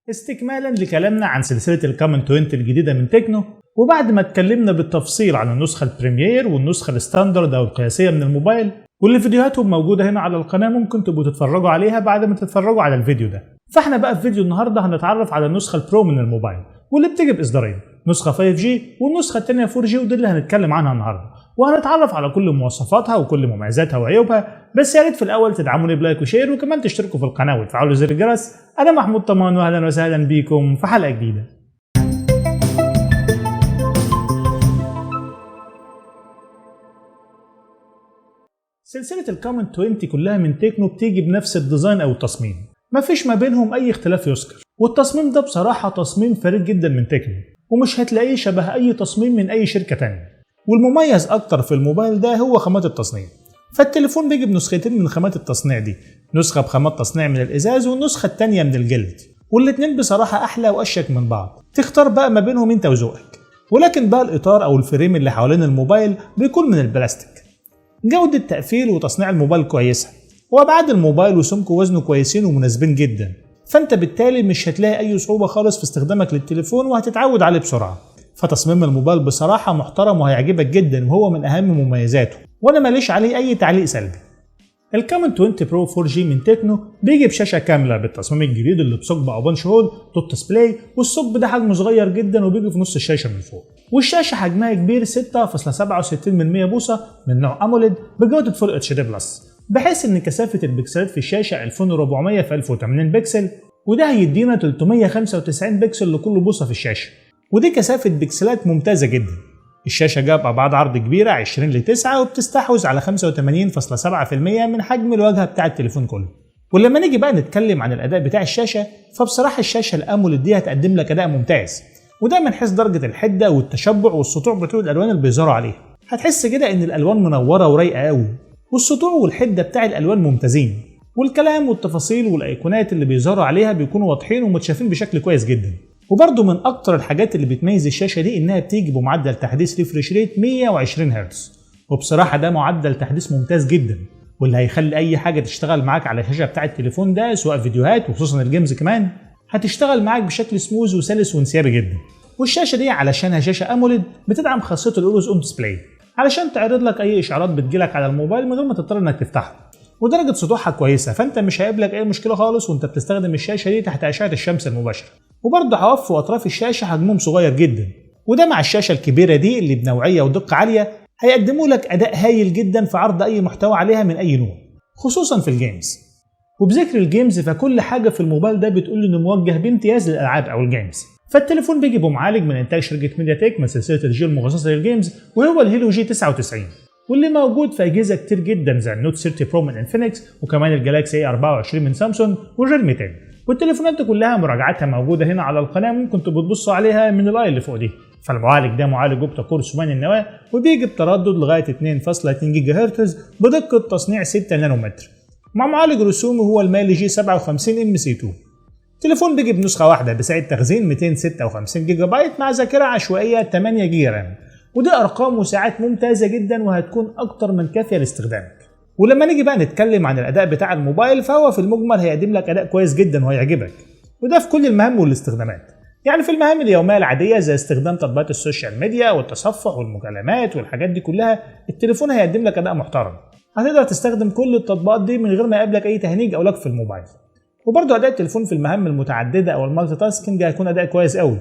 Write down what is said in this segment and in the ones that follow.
استكمالا لكلامنا عن سلسلة ال Camon 20 الجديدة من تكنو، وبعد ما اتكلمنا بالتفصيل عن النسخة ال Premier والنسخة ال standard او القياسية من الموبايل، واللي فيديوهاتهم موجودة هنا على القناة ممكن تبقوا تتفرجوا عليها بعد ما تتفرجوا على الفيديو ده. فاحنا بقى في فيديو النهارده هنتعرف على النسخة ال Pro من الموبايل، واللي بتيجي باصدارين، نسخة 5G والنسخة الثانية 4G، ودي اللي هنتكلم عنها النهارده، وهنتعرف على كل مواصفاتها وكل مميزاتها وعيوبها. بس يا ريت في الاول تدعموني ب like و share، وكمان تشتركوا في القناة وتفعلوا زر الجرس. انا محمود طمان، واهلا وسهلا بيكم في حلقة جديدة. سلسلة ال Camon 20 كلها من تكنو بتيجي بنفس ال design او التصميم، مفيش ما بينهم اي اختلاف يذكر، والتصميم ده بصراحة تصميم فريد جدا من تكنو، ومش هتلاقيه شبه اي تصميم من اي شركة تانية. والمميز اكتر في الموبايل ده هو خامات التصنيع. فالتليفون بيجي بنسختين من خامات التصنيع دي، نسخة بخامات تصنيع من الازاز والنسخة التانية من الجلد، والاتنين بصراحة احلى واشيك من بعض، تختار بقى ما بينهم انت وذوقك. ولكن بقى الاطار او ال frame اللي حوالين الموبايل بيكون من البلاستيك. جودة تقفيل وتصنيع الموبايل كويسة، وابعاد الموبايل وسمكه ووزنه كويسين ومناسبين جدا، فانت بالتالي مش هتلاقي اي صعوبة خالص في استخدامك للتليفون وهتتعود عليه بسرعة. فتصميم الموبايل بصراحة محترم وهيعجبك جدا، وهو من اهم مميزاته، وانا ماليش عليه اي تعليق سلبي. ال Camon 20 Pro 4G من تكنو بيجي بشاشة كاملة بالتصميم الجديد اللي بثقب او punch hole dot display، والثقب ده حجمه صغير جدا وبيجي في نص الشاشة من فوق، والشاشة حجمها كبير 6.67 بوصة من نوع AMOLED بجودة Full HD Plus، بحيث ان كثافة البكسلات في الشاشة 2400 في 1080 بكسل، وده هيدينا 395 بكسل لكل بوصة في الشاشة، ودي كثافة بكسلات ممتازة جدا. الشاشة جاب أبعاد عرض كبيرة 20:9 وبتستحوذ على 85.7% من حجم الواجهة بتاع التليفون كله. ولما نيجي بقى نتكلم عن الأداء بتاع الشاشة، فبصراحة الشاشة ال AMOLED دي هتقدم لك أداء ممتاز، وده من حيث درجة الحدة والتشبع والسطوع بتوع الألوان اللي بيظهروا عليها. هتحس كده إن الألوان منورة ورايقة قوي، والسطوع والحدة بتاع الألوان ممتازين، والكلام والتفاصيل والأيقونات اللي بيظهروا عليها بيكونوا واضحين ومتشافين بشكل كويس جدا. وبرده من اكتر الحاجات اللي بتميز الشاشة دي انها بتيجي بمعدل تحديث refresh rate 120 هرتز، وبصراحة ده معدل تحديث ممتاز جدا، واللي هيخلي اي حاجة تشتغل معاك على الشاشة بتاع التليفون ده، سواء فيديوهات وخصوصا ال games كمان، هتشتغل معاك بشكل سموز وسلس وانسيابي جدا. والشاشه دي علشانها شاشة AMOLED بتدعم خاصية ال always on display علشان تعرض لك اي اشعارات بتجيلك على الموبايل من غير ما تضطر انك تفتحها، ودرجة سطوعها كويسة، فانت مش هيقابلك اي مشكلة خالص وانت بتستخدم الشاشة دي تحت اشعه الشمس المباشرة. وبرضه حواف واطراف الشاشة حجمهم صغير جدا، وده مع الشاشة الكبيرة دي اللي بنوعيه ودقة عالية هيقدموا لك اداء هايل جدا في عرض اي محتوى عليها من اي نوع، خصوصا في ال games. وبذكر ال games، فكل حاجة في الموبايل ده بتقول انه موجه بامتياز للالعاب او ال games. فالتليفون بيجي بمعالج من انتاج شركة ميديا تك من سلسلة ال G المخصصة لل games، وهو ال Helio G99، واللي موجود في اجهزة كتير جدا زي ال Note 30 Pro من Infinix، وكمان ال Galaxy A24 من سامسونج، وال Realme 10. والتليفونات دي كلها مراجعتها موجودة هنا على القناة، ممكن تبقوا تبصوا عليها من ال i اللي فوق دي. فالمعالج ده معالج octa core ثماني النواة، وبيجي بتردد لغاية 2.2 جيجا هرتز بدقة تصنيع 6 نانومتر، مع معالج رسومي هو ال Mali G57 MC2. التليفون بيجي بنسخه واحدة بسعة تخزين 256 جيجا بايت مع ذاكره عشوائية 8 جيجا RAM، ودي ارقام وساعات ممتازة جدا وهتكون اكتر من كافيه لاستخدامك. ولما نيجي بقى نتكلم عن الاداء بتاع الموبايل، فهو في المجمل هيقدم لك اداء كويس جدا وهيعجبك، وده في كل المهام والاستخدامات. يعني في المهام اليومية العادية زي استخدام تطبيقات ال social media والتصفح والمكالمات والحاجات دي كلها، التليفون هيقدم لك اداء محترم، هتقدر تستخدم كل التطبيقات دي من غير ما يقابلك اي تهنيج او lag في الموبايل. وبرضه اداء التليفون في المهام المتعددة او ال multitasking هيكون اداء كويس قوي،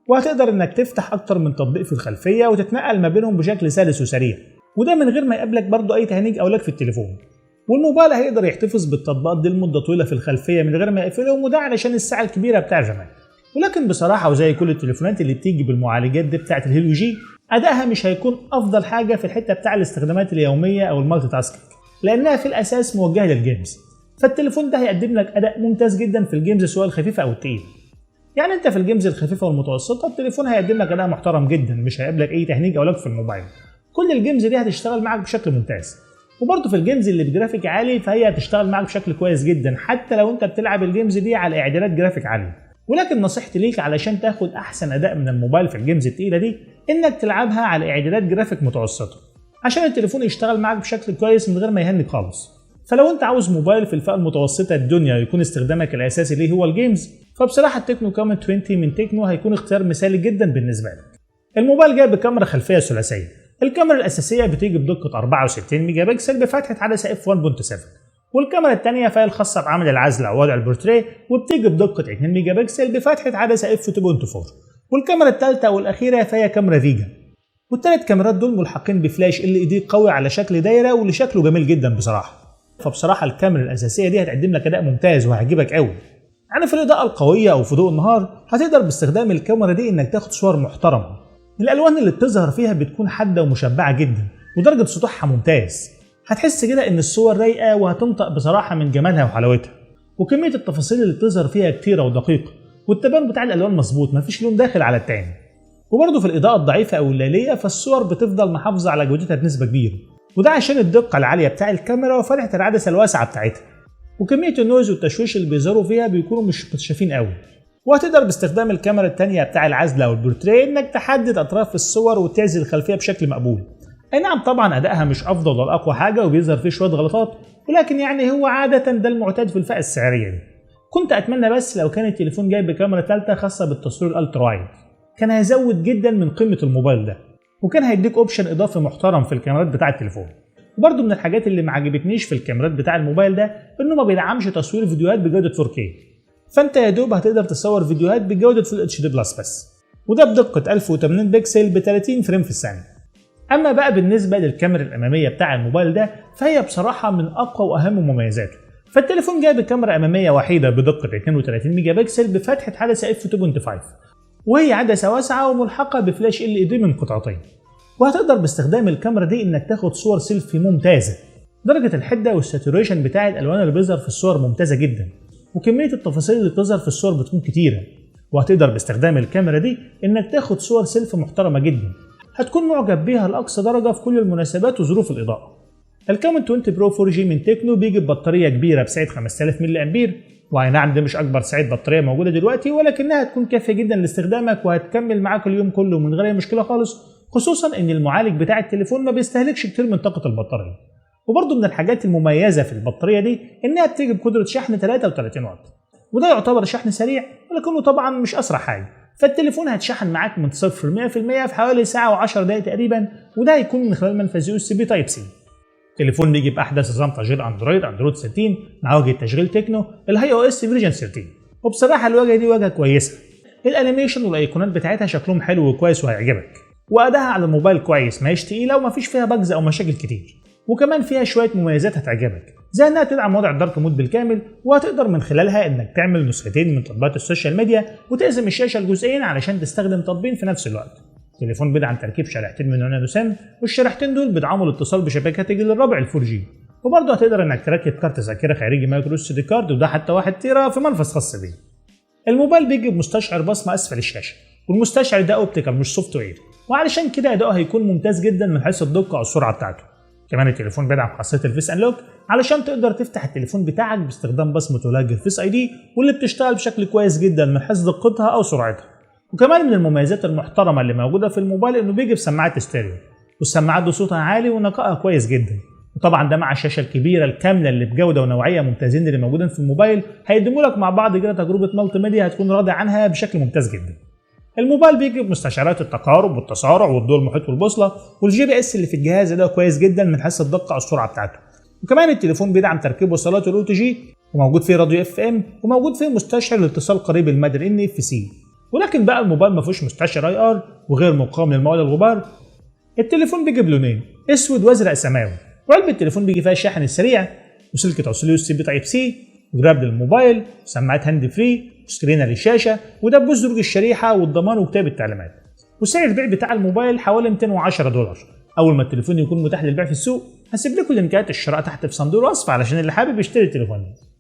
وهتقدر انك تفتح اكتر من تطبيق في الخلفية وتتنقل ما بينهم بشكل سلس وسريع، وده من غير ما يقابلك برضه اي تهنيج او lag في التليفون. والموبايل هيقدر يحتفظ بالتطبيقات دي لمدة طويلة في الخلفية من غير ما يقفلهم، وده علشان السعة الكبيرة بتاع الرامات. ولكن بصراحة وزي كل التليفونات اللي بتيجي بالمعالجات دي بتاعه ال Helio G، ادائها مش هيكون افضل حاجة في الحتة بتاع الاستخدامات اليومية او ال multitasking، لانها في الاساس موجهة لل games. فالتليفون ده هيقدم لك اداء ممتاز جدا في ال games سواء الخفيفة او الثقيلة. يعني انت في ال games الخفيفة والمتوسطة التليفون هيقدم لك اداء محترم جدا، مش هيقابلك اي تهنيج او lag في الموبايل، كل ال games دي هتشتغل معاك بشكل ممتاز. وبرضه في ال games اللي بجرافيك عالي فهي هتشتغل معاك بشكل كويس جدا، حتى لو انت بتلعب ال games دي على اعدادات جرافيك عالية. ولكن نصيحتي ليك علشان تاخد احسن اداء من الموبايل في ال games التقيله دي، انك تلعبها على اعدادات جرافيك متوسطه، عشان التليفون يشتغل معاك بشكل كويس من غير ما يهنج خالص. فلو انت عاوز موبايل في الفئة المتوسطة الدنيا يكون استخدامك الاساسي ليه هو ال games، فبصراحة ال Tecno Camon 20 من Tecno هيكون اختيار مثالي جدا بالنسبة لك. الموبايل جاي بكاميرا خلفية ثلاثيه. الكاميرا الاساسية بتيجي بدقة 64 ميجا بكسل بفتحه عدسة f 1.7، والكاميرا الثانية فهي الخاصة بعمل العزل او وضع البورتريه وبتيجي بدقة 2 ميجا بكسل بفتحه عدسة f 2.4، والكاميرا الثالثة والاخيرة فهي كاميرا فيجا. والثلاث كاميرات دول ملحقين ب flash LED قوي على شكل دايرة واللي شكله جميل جدا بصراحه. فبصراحة الكاميرا الاساسية دي هتقدم لك اداء ممتاز وهيعجبك قوي. يعني في الاضاءة القوية او في ضوء النهار هتقدر باستخدام الكاميرا دي انك تاخد صور محترمه. الالوان اللي بتظهر فيها بتكون حادة ومشبعه جدا ودرجة سطوعها ممتاز. هتحس كده ان الصور رايقة وهتنطق بصراحة من جمالها وحلاوتها، وكمية التفاصيل اللي بتظهر فيها كتيرة ودقيقة، والتباين بتاع الالوان مظبوط، مفيش لون داخل على التاني. وبرضه في الاضاءة الضعيفة او الليلية فالصور بتفضل محافظة على جودتها بنسبة كبيره، وده عشان الدقة العالية بتاع الكاميرا وفتحه العدسة الواسعة بتاعتها، وكمية ال noise والتشويش اللي بيظهروا فيها بيكونوا مش متشافين قوي. وهتقدر باستخدام الكاميرا التانية بتاع العزل او البورتريه انك تحدد اطراف الصور وتعزل الخلفية بشكل مقبول. اي نعم طبعا ادائها مش افضل ولا اقوى حاجة وبيظهر فيه شوية غلطات، ولكن يعني هو عادة ده المعتاد في الفئة السعرية دي. كنت اتمنى بس لو كان التليفون جاي بكاميرا ثالثة خاصة بالتصوير ال ultra wide، كان هيزود جدا من قيمة الموبايل ده، وكان هيديك option اضافي محترم في الكاميرات بتاع التليفون. وبرده من الحاجات اللي ما عجبتنيش في الكاميرات بتاع الموبايل ده انه ما بيدعمش تصوير فيديوهات بجوده 4K، فانت يا دوب هتقدر تصور فيديوهات بجوده Full HD Plus بس، وده بدقة 1080 بكسل ب 30 frame في الثانية. اما بقى بالنسبة للكاميرا الامامية بتاع الموبايل ده فهي بصراحة من اقوى واهم مميزاته. فالتليفون جاي بكاميرا امامية وحيده بدقة 32 ميجا بكسل بفتحه عدسة f 2.5، وهي عدسة واسعة وملحقه ب flash LED من قطعتين. وهتقدر باستخدام الكاميرا دي انك تاخد صور سيلفي ممتازة. درجه الحدة وال saturation بتاع الالوان اللي بيظهر في الصور ممتازة جدا، وكمية التفاصيل اللي بتظهر في الصور بتكون كتيرة. وهتقدر باستخدام الكاميرا دي انك تاخد صور سيلفي محترمه جدا، هتكون معجب بيها لاقصى درجه في كل المناسبات وظروف الاضاءة. ال Camon 20 Pro 4G من Tecno بيجي ببطاريه كبيرة بسعة 5000 ملي امبير، واي نعم ده مش اكبر سعة بطارية موجودة دلوقتي، ولكنها هتكون كافيه جدا لاستخدامك وهتكمل معاك اليوم كله من غير اي مشكلة خالص، خصوصا ان المعالج بتاع التليفون ما بيستهلكش كتير من طاقة البطارية. وبرضه من الحاجات المميزة في البطارية دي انها بتيجي بقدره شحن 33 واط، وده يعتبر شحن سريع ولكنه طبعا مش اسرع حاجة. فالتليفون هتشحن معاك من 0 ل 100% في حوالي ساعة و10 دقائق تقريبا، وده هيكون من خلال منفذ USB Type C. التليفون بيجي باحدث نظام تشغيل Android، Android 13 مع واجهه تشغيل Tecno ال HiOS version 13. وبصراحة الواجهة دي واجهه كويسة، ال animation والايقونات بتاعتها شكلهم حلو وكويس وهيعجبك، وادائها على الموبايل كويس، ما هيش تقيلة وما فيش فيها bugs او مشاكل كتير. وكمان فيها شوية مميزات هتعجبك، زي انها تدعم وضع ال dark mode بالكامل، وهتقدر من خلالها انك تعمل نسختين من تطبيقات ال social media وتقسم الشاشة لجزئين علشان تستخدم تطبيقين في نفس الوقت. التليفون بيدعم تركيب شريحتين من نوع nano SIM، والشريحتين دول بيدعموا الاتصال بشبكات الجيل الرابع ال 4G. وبرضه هتقدر انك تركب كارت ذاكره خارجي micro SD card، وده حتى 1 تيرا في منفذ خاص بيه. الموبايل بيجي بمستشعر بصمة اسفل الشاشة، والمستشعر ده optical مش software، وعلشان كده اداؤه هيكون ممتاز جدا من حيث الدقة او السرعة بتاعته. كمان التليفون بيدعم خاصية ال face unlock علشان تقدر تفتح التليفون بتاعك باستخدام بصمة ولاج ال Face ID، واللي بتشتغل بشكل كويس جدا من حيث دقتها او سرعتها. وكمان من المميزات المحترمة اللي موجودة في الموبايل انه بيجي بسماعات ستيريو، والسماعات دي صوتها عالي ونقائها كويس جدا. وطبعا ده مع الشاشة الكبيرة الكاملة اللي بجوده ونوعية ممتازين اللي موجودين في الموبايل هيقدموا لك مع بعض كده تجربه multimedia هتكون راضي عنها بشكل ممتاز جدا. الموبايل بيجي بمستشعرات التقارب والتسارع والضوء المحيط والبوصله، وال GPS اللي في الجهاز ده كويس جدا من حيث الدقة والسرعة بتاعته. وكمان التليفون بيدعم تركيب وصلات ال OTG، وموجود فيه راديو FM، وموجود فيه مستشعر الاتصال قريب المدى NFC. ولكن بقى الموبايل ما فيهوش مستشعر IR وغير مقاوم للماء والغبار. التليفون بيجي بلونين، اسود وازرق سماوي، وعلبة التليفون بيجي فيها الشاحن السريع وسلك توصيل USB Type C وجراب للموبايل وسماعات hand free وسكرينه للشاشه ودبوس درج الشريحة والضمان وكتاب التعليمات. وسعر البيع بتاع الموبايل حوالي $210. اول ما التليفون يكون متاح للبيع في السوق هسيب لكم لينكات الشراء تحت في صندوق الوصف علشان اللي حابب يشتري التليفون ده.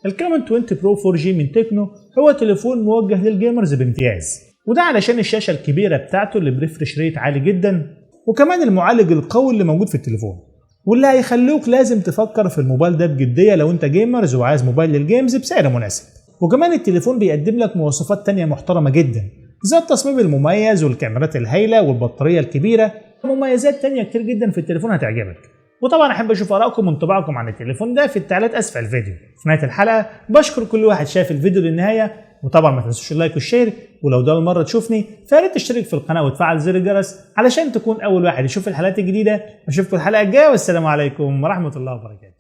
ال Camon 20 Pro 4G من Tecno هو تليفون موجه لل gamers بامتياز، وده علشان الشاشة الكبيرة بتاعته اللي ب refresh rate عالي جدا، وكمان المعالج القوي اللي موجود في التليفون، واللي هيخلوك لازم تفكر في الموبايل ده بجدية لو انت gamers وعايز موبايل لل games بسعر مناسب. وكمان التليفون بيقدم لك مواصفات تانية محترمة جدا زي التصميم المميز والكاميرات الهايلة والبطارية الكبيرة، ومميزات تانية كتير جدا في التليفون هتعجبك. وطبعا احب اشوف ارائكم وانطباعكم عن التليفون ده في التعليقات اسفل الفيديو. في نهاية الحلقة بشكر كل واحد شاف الفيديو للنهاية، وطبعا ما تنسوش ال like وال share، ولو ده اول مرة تشوفني فياريت تشترك في القناة وتفعل زر الجرس علشان تكون اول واحد يشوف الحلقات الجديدة. اشوفكم الحلقة الجاية، والسلام عليكم ورحمة الله وبركاته.